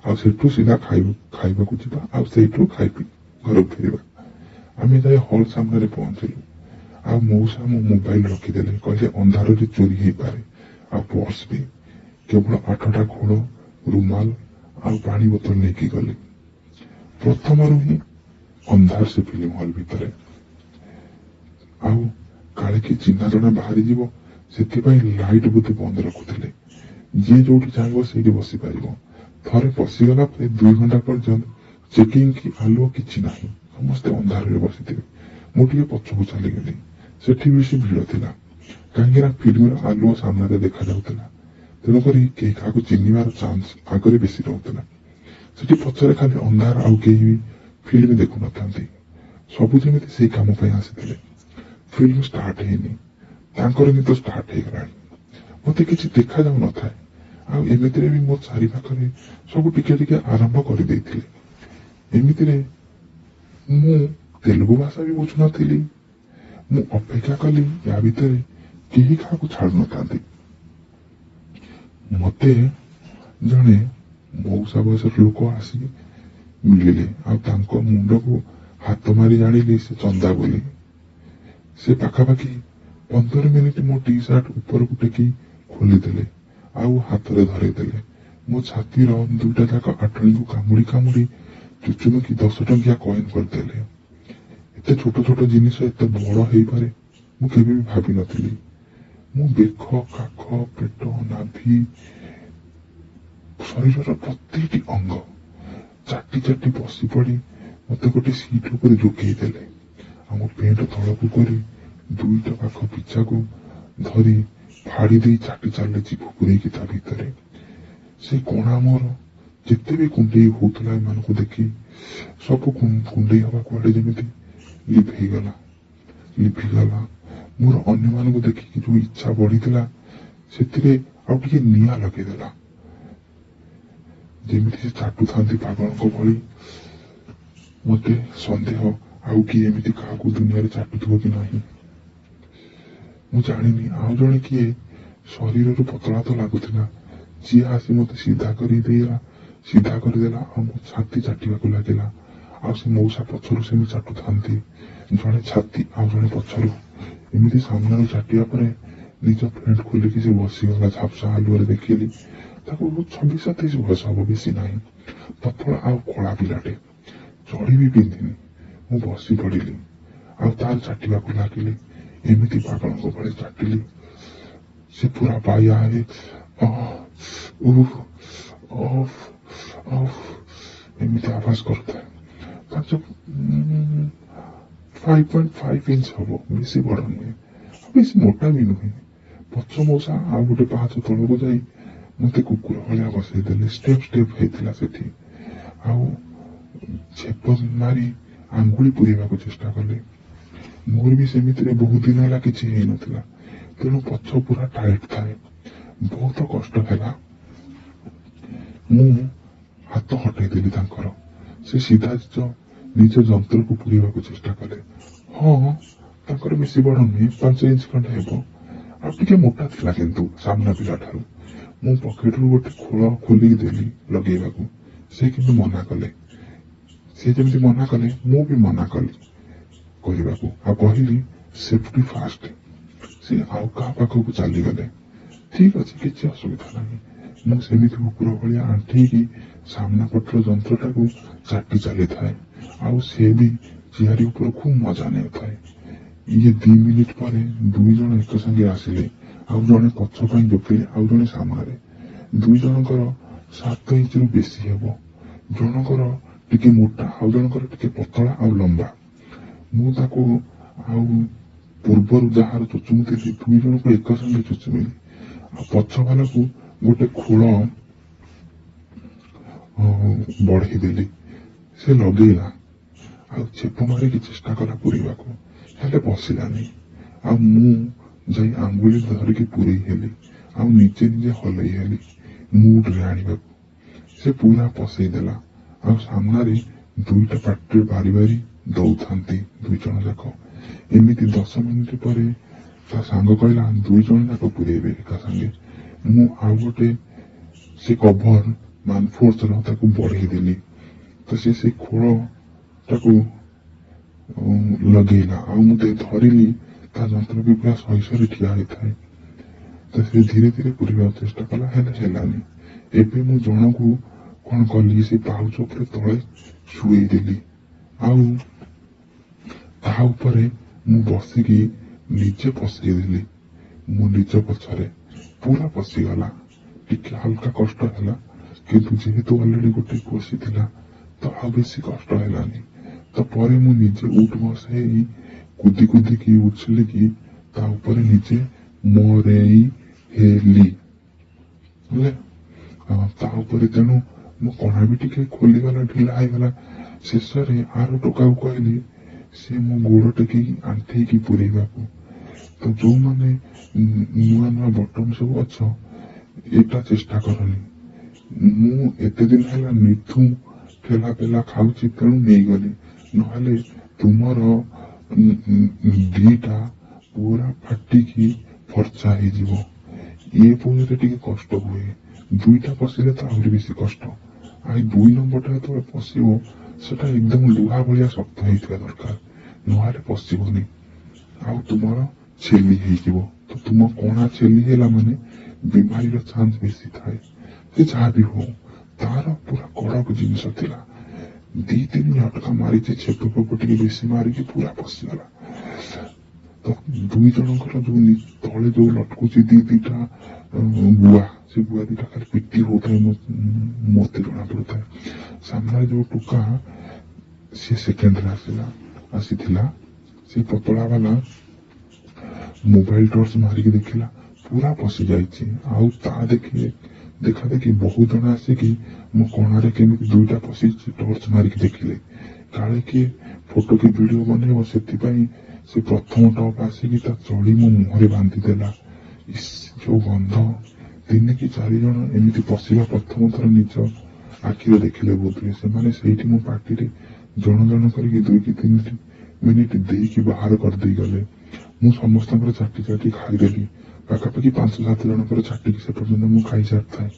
ଆଉ ସେଠୁ ସିଧା ଖାଇବାକୁ ଯିବା ଆଉ ସେଇଠୁ ଖାଇ ପିଇ ଘରକୁ ଫେରିବା। ଆମେ ଯାଇ ହଲ୍ ସାମ୍ନାରେ ପହଞ୍ଚିଲୁ। ଆଉ ମଉସା ମୋ ମୋବାଇଲ ରଖିଦେଲେ। କହିଲେ, ଅନ୍ଧାରରେ ଚୋରି ହେଇପାରେ, ଆଉ ପର୍ସ ବି। କେବଳ 8ଟା ଖୋଳ, ରୁମାଲ ଆଉ ପାଣି ବୋତଲ ନେଇକି ଗଲି। ପ୍ରଥମରୁ ହିଁ ଅନ୍ଧାର ସେ ଫିଲ୍ମ ହଲ୍ ଭିତରେ। ଆଉ କାଳେ କିଏ ଚିହ୍ନା ଜଣା ବାହାରିଯିବ, ସେଥିପାଇଁ ଲାଇଟ୍ ବୋଧେ ବନ୍ଦ ରଖୁଥିଲେ। ଯିଏ ଯୋଉଠି ଚାହିଁବ ସେଇଠି ବସିପାରିବ। ଥରେ ପଶିଗଲା ପରେ 2 ଘଣ୍ଟା ପର୍ଯ୍ୟନ୍ତ ଚେକିଂ କି ଆଲୁଅ କିଛି ନାହିଁ। ସମସ୍ତେ ଅନ୍ଧାରରେ ବସିଥିବେ। ମୁଁ ଟିକେ ପଛକୁ ଚାଲିଗଲି। ସେଠି ବେଶୀ ଭିଡ଼ ଥିଲା, କାହିଁକି ନା ଫିଲ୍ମର ଆଲୁଅ ସାମ୍ନାରେ ଦେଖାଯାଉଥିଲା। ତେଣୁକରି କେହି କାହାକୁ ଚିହ୍ନିବାର ଚାନ୍ସ ଆଗରେ ବେଶୀ ରହୁଥିଲା। ସେଠି ପଛରେ ଖାଲି ଅନ୍ଧାର, ଆଉ କେହି ବି ଫିଲ୍ମ ଦେଖୁନଥାନ୍ତି। ସବୁ ଯେମିତି ସେଇ କାମ ପାଇଁ ଆସିଥିଲେ। ଫିଲ୍ମ ଷ୍ଟାର୍ଟ ହେଇନି, ତାଙ୍କର କିନ୍ତୁ ଷ୍ଟାର୍ଟ ହେଇଗଲାଣି। ମତେ କିଛି ଦେଖାଯାଉନଥାଏ। ଆଉ ଏମିତିରେ ବି ମୋ ଚାରିପାଖରେ ସବୁ ଟିକେ ଟିକେ ଆରମ୍ଭ କରିଦେଇଥିଲେ। ଏମିତିରେ ମୁଁ ତେଲୁଗୁ ଭାଷା ବି ବୁଝୁନଥିଲି। ମୁଁ ଅପେକ୍ଷା କଲି। ୟା ଭିତରେ କେହି କାହାକୁ ଛାଡୁନଥାନ୍ତି। ମତେ ଜଣେ ମଉସା ବୟସର ଲୋକ ଆସି ମିଳିଲେ। ଆଉ ତାଙ୍କ ମୁଣ୍ଡକୁ ହାତ ମାରି ଜାଣିଲି ସେ ଚନ୍ଦା ବୋଲି। ସେ ପାଖାପାଖି 15 ମିନିଟ ମୋ ଟି ସାର୍ଟ ଉପରକୁ ଟେକି ଖୋଲିଦେଲେ ଆଉ ହାତରେ ଧରେଇଦେଲେ। ମୋ ଛାତିର ଦୁଇଟା ଯାକ ଆଠଣିକୁ କାମୁଡି କାମୁଡି ଚୁଚୁମିକି 10 ଟଙ୍କିଆ କଏନ କରିଦେଲେ। ଏତେ ଛୋଟ ଛୋଟ ଜିନିଷ ଏତେ ବଡ ହେଇପାରେ, ମୁଁ କେବେ ବି ଭାବିନଥିଲି। ମୋ ବେକ, କାଖ, ପେଟ, ନାଭି, ଶରୀରର ପ୍ରତିଟି ଅଙ୍ଗ ଚାଟି ଚାଟି ବସି ପଡି ମତେ ଗୋଟେ ସିଟ୍ ଉପରେ ଝୁକେଇ ଦେଲେ। ଆଉ ମୋ ପେଣ୍ଟ ତଳକୁ କରି ଦୁଇଟା ପାଖ ପିଛାକୁ ଧରି ଫାଡ଼ି ଦେଇ ଚାଟି ଚାଲିଲେ ଜିଭ ପୁରେଇକି ତା ଭିତରେ। ସେ କଣା ମୋର ଯେତେ ବି କୁଣ୍ଡେଇ ହଉଥିଲା, ଏମାନଙ୍କୁ ଦେଖି ସବୁ କୁଣ୍ଡେଇ ହବା କୁଆଡେ ଯେମିତି ଲିଭେଇଗଲା, ଲିଭିଗଲା। ମୋର ଅନ୍ୟମାନଙ୍କୁ ଦେଖିକି ଯୋଉ ଇଚ୍ଛା ବଢିଥିଲା, ସେଥିରେ ଆଉ ଟିକେ ନିଆଁ ଲଗେଇଦେଲା। ଯେମିତି ସେ ଚାଟୁଥାନ୍ତି ପାଗଳଙ୍କ ଭଳି, ମତେ ସନ୍ଦେହ ଆଉ କିଏ ଏମିତି କାହାକୁ ଦୁନିଆରେ ଚାଟୁଥିବ କି ନାହିଁ, ମୁଁ ଜାଣିନି। ଆଉ ଜଣେ କିଏ ଶରୀରରୁ ପତଳା ତ ଲାଗୁଥିଲା, ଯିଏ ଆସି ମତେ ସିଧା କରିଦେଲା ଆଉ ମୋ ଛାତି ଚାଟିବାକୁ ଲାଗିଲା। ଆଉ ସେ ମଉସା ପଛରୁ ସେମିତି ଚାଟୁଥାନ୍ତି। ଜଣେ ଛାତି ଆଉ ଜଣେ ପଛରୁ। ଏମିତି ସାମ୍ନାରୁ ଚାଟିବା ପରେ ନିଜ ପ୍ୟାଣ୍ଟ ଖୋଲିକି ସେ ବସିଗଲା। ଝାପ୍ସା ଆଲୁଅରେ ଦେଖିଲି ତାକୁ। 26-27 ବୟସ ହବ, ବେଶୀ ନାହିଁ। ପତଳା ଆଉ କଳା ପିଲାଟେ, ଚଡ଼ି ବି ପିନ୍ଧିନି। ମୁଁ ବସି ପଡିଲି ଆଉ ତାର ଚାଟିବାକୁ ଲାଗିଲି। ଏମିତି ପାଗଳଙ୍କ ଭଳି ଚାଟିଲି, ସେ ପୁରା ବାୟା ହେଇ ଉଫ୍, ଅଫ୍, ଅଫ୍ ଏମିତି ଆବାଜ କରୁଥାଏ। 5.5 ଇଞ୍ଚ ହବ, ବେଶୀ ବଡ ନୁହେଁ, ବେଶୀ ମୋଟା ବି ନୁହେଁ। ପଛ ମଉସା ଆଉ ଗୋଟେ ପାହାଚ ତଳକୁ ଯାଇ ମତେ କୁକୁର ଭଳିଆ ବସେଇ ଦେଲେ। ଷ୍ଟେପ ଷ୍ଟେପ ହେଇଥିଲା ସେଠି। ଆଉ ଛେପ ମାରି ଆଙ୍ଗୁଳି ପୁରେଇବାକୁ ଚେଷ୍ଟା କଲେ। ମୋର ବି ସେମିତିରେ ବହୁତ ଦିନ ହେଲା କିଛି ହେଇନଥିଲା, ତେଣୁ ପଛ ପୁରା ଟାଇଟ୍ ଥାଏ। ବହୁତ କଷ୍ଟ ହେଲା। ମୁଁ ହାତ ହଟେଇ ଦେଲି ତାଙ୍କର। ସେ ସିଧା ନିଜ ଯନ୍ତ୍ରକୁ ପୁରେଇବାକୁ ଚେଷ୍ଟା କଲେ। ହଁ, ତାଙ୍କର ବେଶୀ ବଡ଼ ନୁହେଁ, 5 ଇଞ୍ଚ ଖଣ୍ଡେ ହେବ, ଆଉ ଟିକେ ମୋଟା ଥିଲା କିନ୍ତୁ ସାମ୍ନା ପିଲାଠାରୁ। ମୁଁ ପକେଟରୁ ଗୋଟେ ଖୋଳ ଖୋଲିକି ଦେଲି ଲଗେଇବାକୁ, ସେ କିନ୍ତୁ ମନା କଲେ। ସେ ଯେମିତି ମନା କଲେ, ମୁଁ ବି ମନା କଲି କରିବାକୁ, ଆଉ କହିଲି ସେଫ୍ଟି ଫାଷ୍ଟ। ସେ ଆଉ କାହା ପାଖକୁ ଚାଲିଗଲେ। ଠିକ ଅଛି, କିଛି ଅସୁବିଧା ନାହିଁ। ମୁଁ ସେମିତି କୁକୁର ଭଳିଆ ଆଣ୍ଠେଇକି ସାମ୍ନା ପଟର ଯନ୍ତ୍ରଟାକୁ ଚାଟି ଚାଲିଥାଏ, ଆଉ ସେ ବି ଚେୟାର ଉପରେ ଖୁବ ମଜା ନେଉଥାଏ। ଇଏ 2 ମିନିଟ ପରେ 2 ଜଣ ଏକ ସାଙ୍ଗେ ଆସିଲେ। ଆଉ ଜଣେ ପଛ ପାଇଁ ଜୋକିଲେ, ଆଉ ଜଣେ ସାମ୍ନାରେ। 2 ଜଣଙ୍କର 7 ଇଞ୍ଚରୁ ବେଶୀ ହେବ। ଜଣଙ୍କର ଟିକେ ମୋଟା, ଆଉ ଜଣଙ୍କର ଟିକେ ପତଳା ଆଉ ଲମ୍ବା। ମୁଁ ତାକୁ ଆଉ ପୂର୍ବରୁ ଯାହାର ଚୁଚୁମୁଥିଲି, 2 ଜଣଙ୍କୁ ଏକ ସଙ୍ଗେ ଚୁଚୁମିଲି, ଆଉ ପଛ ବାଲାକୁ ଗୋଟେ ଖୋଳ ବଢେଇ ଦେଲି। ସେ ଲଗେଇଲା ଆଉ ଛେପ ମାରିକି ଚେଷ୍ଟା କଲା ପୁରେଇବାକୁ, ହେଲେ ପଶିଲାନି। ଆଉ ମୁଁ ଯାଇ ଆଙ୍ଗୁଳି ଧରିକି ପୁରେଇ ହେଲି, ଆଉ ନିଜେ ନିଜେ ହଲେଇ ହେଲି ମୁଡରେ ଆଣିବାକୁ। ସେ ପୁରା ପଶେଇ ଦେଲା, ଆଉ ସାମ୍ନାରେ 2ଟା ପାଟିରେ ବାରି ବାରି ଦଉଥାନ୍ତି 2 ଜଣ ଯାକ। ଏମିତି 10 ମିନିଟ ପରେ ତା ସାଙ୍ଗ କହିଲା 2 ଜଣ ଯାକ ପୁରେଇବେ ଏକା ସାଙ୍ଗେ। ମୁଁ ଆଉ ଗୋଟେ ସେ କଭର ମାନଫୋର୍ସର ତାକୁ ବଢେଇ ଦେଲି। ତ ସେ ସେଇ ଖୋଳଟାକୁ ଲଗେଇଲା, ଆଉ ମୁଁ ଧରିଲି ତା ଯନ୍ତ୍ର ବି ପୁରା ସହି ସହି ଠିଆ ହେଇଥାଏ। ତ ସେ ଧୀରେ ଧୀରେ ପୁରେଇବାକୁ ଚେଷ୍ଟା କଲା, ହେଲେ ହେଲାନି। ଏବେ ମୁଁ ଜଣକୁ କଣ କଲି, ସେ ପାଉଚ ଉପରେ ତଳେ ଶୁଏଇ ଦେଲି, ଆଉ ତା ଉପରେ ମୁଁ ବସିକି ନିଜେ ପଶେଇ ଦେଲି। ମୁଁ ନିଜ ପଛରେ ପୁରା ପଶିଗଲା। ଟିକେ ହାଲକା କଷ୍ଟ ହେଲା, କିନ୍ତୁ ଯେହେତୁ ଅଲରେଡି ଗୋଟେ ପଶିଥିଲା ତ ଆଉ ବେଶୀ କଷ୍ଟ ହେଲାନି। ତ ପରେ ମୁଁ ନିଜେ ଉଠ ବସ ହେଇ କୁଦି କୁଦିକି ଉଛୁଳିକି ତା ଉପରେ ନିଜେ ମରେଇ ହେଲି। ହେଲେ ତା ଉପରେ ତେଣୁ ମୋ କଣା ବି ଟିକେ ଖୋଲିଗଲା, ଢିଲା ହେଇଗଲା। ଶେଷରେ ଆର ଟୋକାକୁ କହିଲି ସେ ମୋ ଗୋଡ଼ ଟେକିକି ଆଣ୍ଠେଇକି ପୁରେଇବାକୁ। ତ ଯୋଉମାନେ ନୂଆ ନୂଆ ବଟନ ସବୁ ଅଛ, ଏଇଟା ଚେଷ୍ଟା କରନି। ମୁଁ ଏତେ ଦିନ ହେଲା ନିର୍ଧୁମ ଠେଲା ପେଲା ଖାଉଛି, ତେଣୁ ନେଇଗଲି, ନହେଲେ ତୁମର 2ଟା ପୁରା ଫାଟିକି ଫର୍ଚା ହେଇଯିବ। ଇଏ ପୁଣିରେ ଟିକେ କଷ୍ଟ ହୁଏ, 2ଟା ପଶିଲେ ତ ଆହୁରି ବେଶୀ କଷ୍ଟ। ଆଉ 2 ନମ୍ବରଟା ଯେତେବେଳେ ପଶିବ, ସେଟା ଏକଦମ ଲୁହା ଭଳିଆ ଶକ୍ତ ହେଇଥିବା ଦରକାର, ନହେଲେ ପଶିବନି, ଆଉ ତୁମର ଛେଲି ହେଇଯିବ। ତ ତୁମ କଣା ଛେଲି ହେଲା ମାନେ ବିମାରୀର ଚାନ୍ସ ବେଶୀ ଥାଏ। ସେ ଯାହା ବି ହଉ, ତାର ପୁରା କଡ଼କ ଜିନିଷ ଥିଲା। 2 3 ଝଟକା ମାରିଛି, ଛେପ ଫେପ ଟିକେ ବେଶୀ ମାରିକି ପୁରା ପଶିଗଲା। ତ 2 ଜଣଙ୍କର ଯୋଉ ତଳେ ଯୋଉ ଲଟକୁଛି 2 2ଟା ବୁଆ, ସେ ବୁଆ 2ଟା ଖାଲି ପିଟି ହଉଥାଏ, ମତେ ଜଣା ପଡୁଥାଏ। ସାମ୍ନାରେ ଯୋଉ ଟୋକା ସିଏ ସେକେଣ୍ଡରେ ଆସିଥିଲା, ସେ ପତଳା ବାଲା ମୋବାଇଲ ଟର୍ଚ୍ଚ ମାରିକି ଦେଖିଲା ପୁରା ପଶି ଯାଇଛି। ଆଉ ତା ଦେଖା ଦେଖି ବହୁତ ଜଣ ଆସିକି ମୋ କଣାରେ କେମିତି 2ଟା ପଶିଛି ଟର୍ଚ୍ଚ ମାରିକି ଦେଖିଲେ, କାଳେ କିଏ ଫଟୋ କି ଭିଡିଓ ବନେଇବ। ସେଥିପାଇଁ ସେ ପ୍ରଥମ ଟପ୍ ଆସିକି ତା ଚଳି ମୋ ମୁହଁରେ ବାନ୍ଧି ଦେଲା। ଇସ୍, ଯୋଉ ଗନ୍ଧ! 3 କି 4 ଜଣ ଏମିତି ପଶିବା ପ୍ରଥମ ଥର ନିଜ ଆଖିରେ ଦେଖିଲେ ବୋଧହୁଏ ସେମାନେ। ସେଇଠି ମୋ ପାଟିରେ ଜଣ ଜଣ କରିକି 2 କି 3 ମିନିଟ ଦେଇକି ବାହାର କରିଦେଇ ଗଲେ। ମୁଁ ସମସ୍ତଙ୍କର ଚାଟି ଚାଟି ଖାଇଦେଲି। ପାଖାପାଖି 5 7 ଜଣଙ୍କର ଚାଟିକି ସେ ପର୍ଯ୍ୟନ୍ତ ମୁଁ ଖାଇସାରିଥାଏ।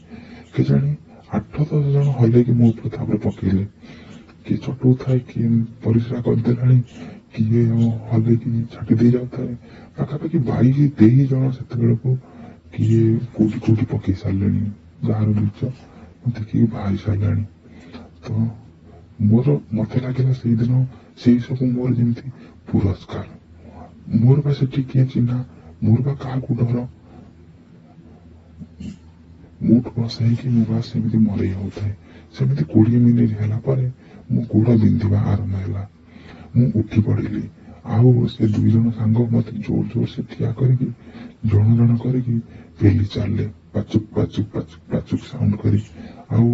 କେଜାଣି 8 10 ଜଣ ହଲେଇକି ମୋ ଉପରେ ତାପରେ ପକେଇଲେ। କିଏ ଚଟଉଥାଏ, କିଏ ପରିସ୍ରା କରିଦେଲାଣି, କିଏ ହଲେଇକି ଛାଟି ଦେଇ ଯାଉଥାଏ। ପାଖାପାଖି 22 23 ଜଣ ସେତେବେଳକୁ କିଏ କୋଉଠି କୋଉଠି ପକେଇ ସାରିଲେଣି, ଯାହାର ବୀଜ ମୁଁ ଦେଖିକି ବାହାରି ସାରିଲାଣି। ତ ମୋର ମତେ ଲାଗିଲା ସେଇଦିନ ସେଇ ସବୁ ମୋର ଯେମିତି ପୁରସ୍କାର। ମୋର ବା ସେଠି କିଏ ଚିହ୍ନା, ମୋର ବା କାହାକୁ ଡର। ମୁଠ ବସେଇକି ମୁଁ ବାସ୍ ସେମିତି ମରେଇ ହଉଥାଏ। ସେମିତି 20 ମିନିଟ ହେଲା ପରେ ମୋ ଗୋଡ଼ ବିନ୍ଧିବା ଆରମ୍ଭ ହେଲା। ମୁଁ ଉଠି ପଡିଲି, ଆଉ ସେ 2 ଜଣ ସାଙ୍ଗ ମତେ ଜୋର ଜୋର ସେ ଠିଆ କରିକି ଜଣ ଜଣ କରିକି ପେଲି ଚାଲିଲେ, ପାଚୁକ ପାଚୁକ ପାଚୁକ ପାଚୁକ ସାଉଣ୍ଡ କରି। ଆଉ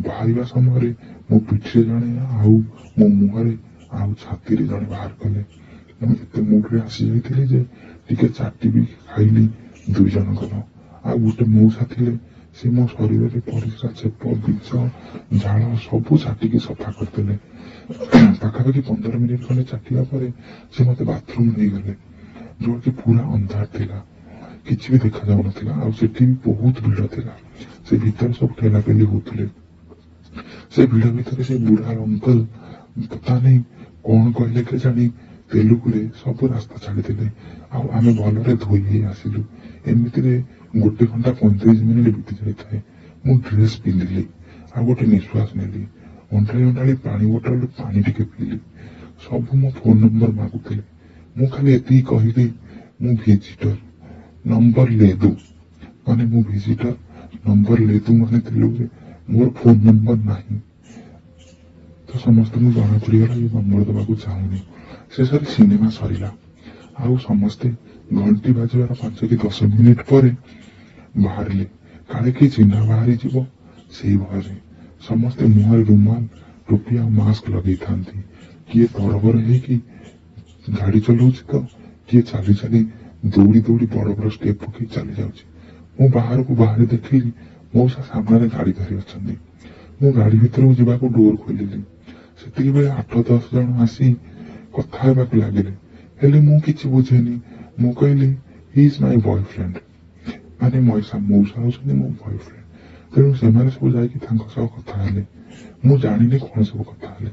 ବାହାରିବା ସମୟରେ ମୋ ପିଠିରେ ଜଣେ, ଆଉ ମୋ ମୁହଁରେ, ଆଉ ଛାତିରେ ଜଣେ ବାହାର କଲେ। ମୁଁ ଏତେ ମୁଡରେ ଆସି ଯାଇଥିଲି ଯେ ଟିକେ ଚାଟି ବି ଖାଇଲି 2 ଜଣଙ୍କର। ଆଉ ଗୋଟେ ମଉସା ଥିଲେ, ସେ ମୋ ଶରୀରରେ ପରିସ୍ରା, ଛେପ, ବୀଜ, ଝାଳ ସବୁ ଚାଟିକି ସଫା କରିଦେଲେ। ପାଖାପାଖି 15 ମିନିଟ୍ ଖଣ୍ଡେ ଚାଟିବା ପରେ ସେ ମୋତେ ବାଥରୁମ୍ ନେଇଗଲେ, ଯୋଉଠି ପୁରା ଅନ୍ଧାର ଥିଲା, କିଛି ବି ଦେଖାଯାଉନଥିଲା। ଆଉ ସେଠି ବି ବହୁତ ଭିଡ଼ ଥିଲା। ସେ ଭିତରେ ସବୁ ଠେଲାପେଲି ହଉଥିଲେ। ସେ ଭିଡ଼ ଭିତରେ ସେ ବୁଢ଼ା ଅଙ୍କଲ ପତା ନାହିଁ କଣ କହିଲେ କେଜାଣି ତେଲୁଗୁରେ, ସବୁ ରାସ୍ତା ଛାଡ଼ିଦେଲେ ଆଉ ଆମେ ଭଲରେ ଧୋଇ ହେଇ ଆସିଲୁ। ଏମିତିରେ 1 ଘଣ୍ଟା 35 ମିନିଟ୍ ବିତି ଯାଇଥାଏ। ମୁଁ ଡ୍ରେସ୍ ପିନ୍ଧିଲି ଆଉ ଗୋଟେ ନିଶ୍ୱାସ ନେଲି। ଅଣ୍ଟାଳି ଅଣ୍ଟାଳି ପାଣି ବୋଟଲରୁ ପାଣି ଟିକେ ପିଇଲି। ସବୁ ମୋ ଫୋନ ନମ୍ବର ମାଗୁଥିଲେ। ମୁଁ ଖାଲି ଏତିକି କହିଲି, ମୁଁ ଭିଜିଟର, ନମ୍ବର ଲେଦୁ। ମାନେ ମୁଁ ଭିଜିଟର, ନମ୍ବର ଲେଦୁ ମାନେ ତେଲୁଗୁରେ ମୋର ଫୋନ ନମ୍ବର ନାହିଁ। ତ ସମସ୍ତଙ୍କୁ ଜଣା ପଡ଼ିଗଲା ଏ ନମ୍ବର ଦେବାକୁ ଚାହୁଁନି। ଶେଷରେ ସିନେମା ସରିଲା ଆଉ ସମସ୍ତେ ଘଣ୍ଟି ବାଜିବାର 5 କି 10 ମିନିଟ୍ ପରେ ବାହାରିଲେ, କାଳେ କିଏ ଚିହ୍ନା ବାହାରିଯିବ ସେଇ ଭୟରେ। ସମସ୍ତେ ମୁହଁରେ ରୁମାଲ, ଟୋପି ଆଉ ମାସ୍କ ଲଗେଇଥାନ୍ତି। କିଏ ତରବର ହେଇକି ଗାଡ଼ି ଚଲାଉଛି ତ କିଏ ଚାଲି ଚାଲି ଦୌଡ଼ି ଦୌଡ଼ି ବଡ଼ ବଡ଼ ଷ୍ଟେପ୍ ପକେଇ ଚାଲି ଯାଉଛି। ମୁଁ ବାହାରକୁ ବାହାରି ଦେଖିଲି ମଉସା ସାମ୍ନାରେ ଗାଡ଼ି ଧରି ଅଛନ୍ତି। ମୁଁ ଗାଡ଼ି ଭିତରକୁ ଯିବାକୁ ଡୋର ଖୋଲିଲି। ସେତିକି ବେଳେ 8 10 ଜଣ ଆସି କଥା ହେବାକୁ ଲାଗିଲେ। ହେଲେ ମୁଁ କିଛି ବୁଝେନି। ମୁଁ କହିଲି, he is my boyfriend, ମାନେ ମଉସା ହେଉଛନ୍ତି ମୋ ବୟଫ୍ରେଣ୍ଡ। ତେଣୁ ସେମାନେ ସବୁ ଯାଇକି ତାଙ୍କ ସହ କଥା ହେଲେ। ମୁଁ ଜାଣିନି କଣ ସବୁ କଥା ହେଲେ।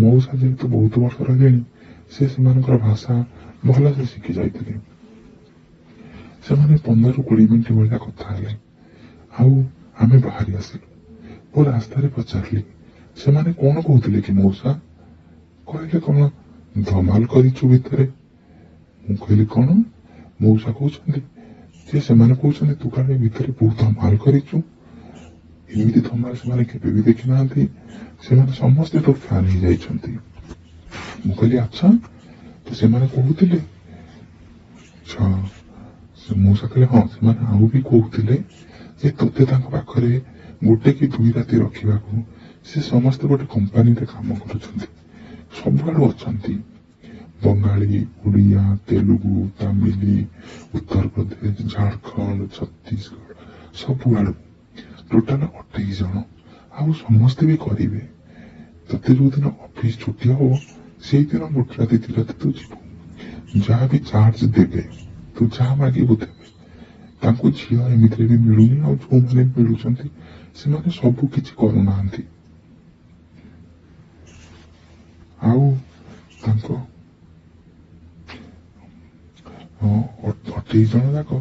ମଉସା ଯେହେତୁ ବହୁତ ବର୍ଷ ରହିଲେଣି, ସେ ସେମାନଙ୍କର ଭାଷା ଭଲସେ ଶିଖି ଯାଇଥିଲେ। ସେମାନେ 15ରୁ 20 ମିନିଟ୍ ଭଳିଆ କଥା ହେଲେ ଆଉ ଆମେ ବାହାରି ଆସିଲୁ। ମୁଁ ରାସ୍ତାରେ ପଚାରିଲି, ସେମାନେ କଣ କହୁଥିଲେ କି ମଉସା? କହିଲେ, କଣ ଧମାଲ କରିଛୁ ଭିତରେ। ମୁଁ କହିଲି, କଣ? ମଉସା କହୁଛନ୍ତି ଯେ ସେମାନେ କହୁଛନ୍ତି ତୁ କାଳେ ଭିତରେ ବହୁତ ଧମାଲ କରିଛୁ। ଏମିତି ଧମାଲ ସେମାନେ କେବେ ବି ଦେଖିନାହାନ୍ତି। ସେମାନେ ସମସ୍ତେ ତୋ ଫ୍ୟାନ୍ ହେଇଯାଇଛନ୍ତି। ମୁଁ କହିଲି, ଆଚ୍ଛା, ତ ସେମାନେ କହୁଥିଲେ? ଆଚ୍ଛା। ସେ ମଉସା କହିଲେ, ହଁ, ସେମାନେ ଆଉ ବି କହୁଥିଲେ ଯେ ତୋତେ ତାଙ୍କ ପାଖରେ 1 କି 2 ରାତି ରଖିବାକୁ। ସେ ସମସ୍ତେ ଗୋଟେ କମ୍ପାନୀରେ କାମ କରୁଛନ୍ତି, ସବୁଆଡୁ ଅଛନ୍ତି, ବଙ୍ଗାଳୀ, ଓଡ଼ିଆ, ତେଲୁଗୁ, ତାମିଲ, ଉତ୍ତରପ୍ରଦେଶ, ଝାଡ଼ଖଣ୍ଡ, ଛତିଶଗଡ଼, ସବୁଆଡୁ। ଟୋଟାଲ 28 ଜଣ, ଆଉ ସମସ୍ତେ ବି କରିବେ। ତତେ ଯୋଉଦିନ ଅଫିସ ଛୁଟି ହବ ସେଇଦିନ 1 ରାତି 2 ରାତି ତୁ ଯିବୁ। ଯାହା ବି ଚାର୍ଜ ଦେବେ, ତୁ ଯାହା ମାଗିବୁ ଦେବେ। ତାଙ୍କୁ ଝିଅ ଏମିତିରେ ବି ମିଳୁନି, ଆଉ ଯୋଉମାନେ ମିଳୁଛନ୍ତି ସେମାନେ ସବୁ କିଛି କରୁନାହାନ୍ତି। ଆଉ ତାଙ୍କ 28 ଜଣ ଯାକ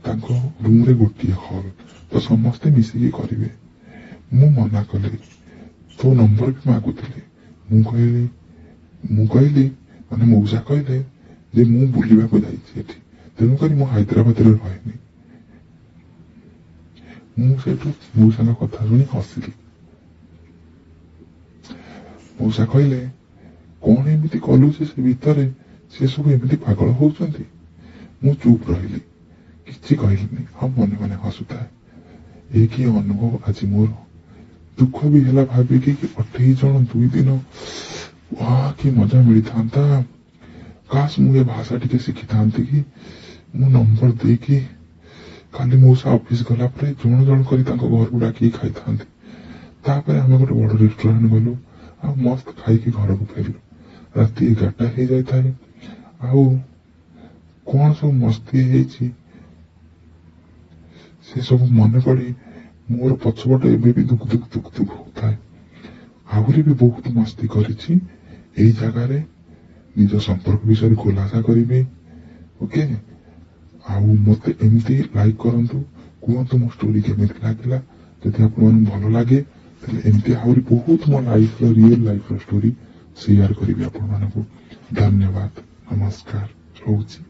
ତାଙ୍କ ରୁମରେ ଗୋଟିଏ ହଲ୍, ତ ସମସ୍ତେ ମିଶିକି କରିବେ। ମୁଁ ମନା କଲି। ତୋ ନମ୍ବର ବି ମାଗୁଥିଲେ। ମୁଁ କହିଲି ମାନେ ମଉସା କହିଲେ ଯେ ମୁଁ ବୁଲିବାକୁ ଯାଇଛି ଏଠି, ତେଣୁକରି ମୁଁ ହାଇଦ୍ରାବାଦରେ ରହେନି। ମୁଁ ସେଇଠୁ ମଉସାଙ୍କ କଥା ଶୁଣି ହସିଲି। ମଉସା କହିଲେ, କଣ ଏମିତି କଲୁ ଯେ ସେ ଭିତରେ ସେ ସବୁ ଏମିତି ପାଗଳ ହଉଛନ୍ତି? ମୁଁ ଚୁପ୍ ରହିଲି, କିଛି କହିଲିନି ଆଉ ମନେ ମନେ ହସୁଥାଏ। ଏ କି ଅନୁଭବ ଆଜି ମୋର। ଦୁଃଖ ବି ହେଲା ଭାବିକି କି 28 ଜଣ 2 ଦିନ, ୱା କି ମଜା ମିଳିଥାନ୍ତା। କାଶ ମୁଁ ଏ ଭାଷା ଟିକେ ଶିଖିଥାନ୍ତି କି ମୁଁ ନମ୍ବର ଦେଇକି କାଲି ମଉସା ଅଫିସ ଗଲା ପରେ ଜଣ ଜଣ କରି ତାଙ୍କ ଘରକୁ ଡାକିକି ଖାଇଥାନ୍ତି। ତାପରେ ଆମେ ଗୋଟେ ବଡ଼ ରେଷ୍ଟୁରାଣ୍ଟ ଗଲୁ ଆଉ ମସ୍ତ ଖାଇକି ଘରକୁ ଫେରିଲୁ। ରାତି 11ଟା ହେଇଯାଇଥାଏ। ଆଉ କଣ ସବୁ ମସ୍ତି ହେଇଛି ସେ ସବୁ ମନେ ପଡି ମୋର ପଛପଟ ଏବେ ବି ଦୁକ୍ ଦୁକ୍ ଦୁକ୍ ଦୁକ୍ ହଉଥାଏ। ଆହୁରି ବି ବହୁତ ମସ୍ତି କରିଛି ଏଇ ଜାଗାରେ। ନିଜ ସମ୍ପର୍କ ବିଷୟରେ ଖୁଲାସା କରିବି। ଓକେ, ଆଉ ମୋତେ ଏମିତି ଲାଇକ୍ କରନ୍ତୁ, କୁହନ୍ତୁ ମୋ ଷ୍ଟୋରି କେମିତି ଲାଗିଲା। ଯଦି ଆପଣମାନଙ୍କୁ ଭଲ ଲାଗେ ତାହେଲେ ଏମିତି ଆହୁରି ବହୁତ ମୋ ଲାଇଫର, ରିଏଲ ଲାଇଫର ଷ୍ଟୋରି ସେୟାର କରିବି ଆପଣମାନଙ୍କୁ। ଧନ୍ୟବାଦ, ନମସ୍କାର, ରହୁଛି।